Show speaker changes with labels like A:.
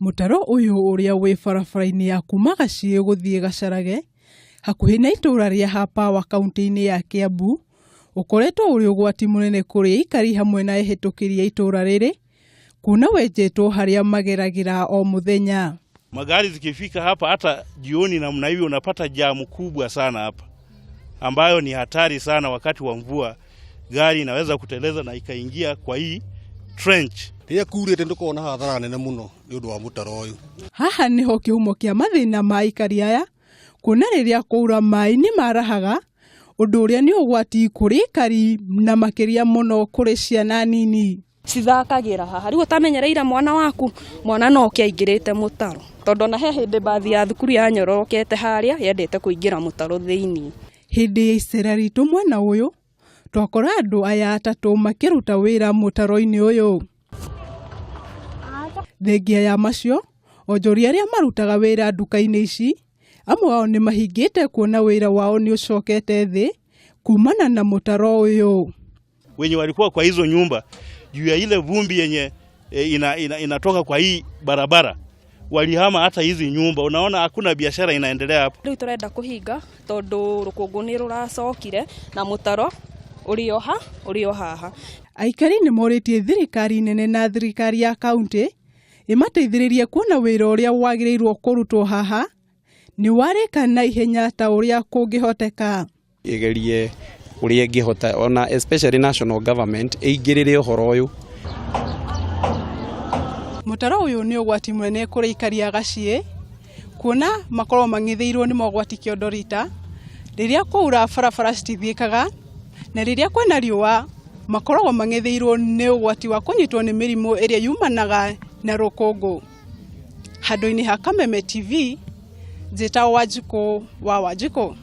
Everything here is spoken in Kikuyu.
A: Mũtaro ũyũ ũrĩa wĩ barabara-inĩ ya kuma Gaciĩ gũthiĩ Gacarage hakuhĩ na itũũra rĩa Hapawa kaunti-inĩ ya Kiambu ũkoretwo ũrĩ ũgwati mũnene kũrĩ aikari hamwe na ehĩtũkĩri a itũũra rĩrĩ kuona wenjetwo harĩa mageragĩra o mũthenya.
B: Magari zikifika hapa hata jioni namna hivi unapata jamu kubwa sana hapa, ambayo ni hatari sana. Wakati wa mvua gari inaweza kuteleza na ikaingia kwa hii trench.
C: Rĩrĩa kurĩte ndũkoragwo na hathara nene mũno nĩ ũndũ wa mũtaro ũyũ.
A: Haha nĩho kĩhumo kĩa mathĩna ma aikari aya kuona rĩrĩa kwaura maĩ nĩ marahaga ũndũ ũrĩa nĩ ũgwati kũrĩ aikari na makĩria mũno kũrĩ ciana nini.
D: Cithakagĩra haha rĩu ũtamenyereire mwana waku, mwana no oke aingĩrĩte mũtaro, tondũ ona he hĩndĩ bathi ya thukuru yanyororokete harĩa yendete kũingĩra mũtaro thĩiniĩ.
A: Hĩndĩ ya icera ritũ mwena ũyũ twakora andũ aya atatũ makĩruta wĩra mũtaro-inĩ ũyũ. Thengia ya macio, onjoria arĩa marutaga wĩra nduka-inĩ ici amwe ao nĩ mahingĩte kuona wĩra wao nĩ ũcokete thĩ kumana na mũtaro ũyũ.
B: Wenye walikuwa kwa hizo nyumba juu ya ile vumbi yenye inatoka kwa hii barabara walihama hata hizi nyumba. Unaona hakuna biashara inaendelea hapo.
D: Rĩu tũrenda kũhinga tondũ rũkũngũ nĩ rũracokire na mũtaro ũrĩ o ha ũrĩ o haha.
A: Aikari nĩ morĩtie thirikari nene na thirikari ya kaunti ĩmateithĩrĩrie kuona wĩra ũrĩa wagĩrĩirwo kũrutwo haha nĩ warĩka na ihenya ta ũrĩa kũngĩhoteka.
E: Ĩgerie ũrĩa ĩngĩhota ona especially national government ĩingĩrĩre ũhoro ũyũ.
A: Mũtaro ũyũ nĩ ũgwati mũnene kũrĩ aikari a Gaciĩ kuona makorwo mang'etheirwo nĩ mogwati kĩondo rita rĩrĩa kwaura barabara citithiĩkaga na rĩrĩa kwĩna riũa makoragwo mang'etheirwo nĩ ũgwati wa kũnyitwo nĩ mĩrimũ ĩrĩa yumanaga na rũkũngũ. Handũ-inĩ ha Kameme TV, njĩtagwo Wanjikũ wa Wanjikũ.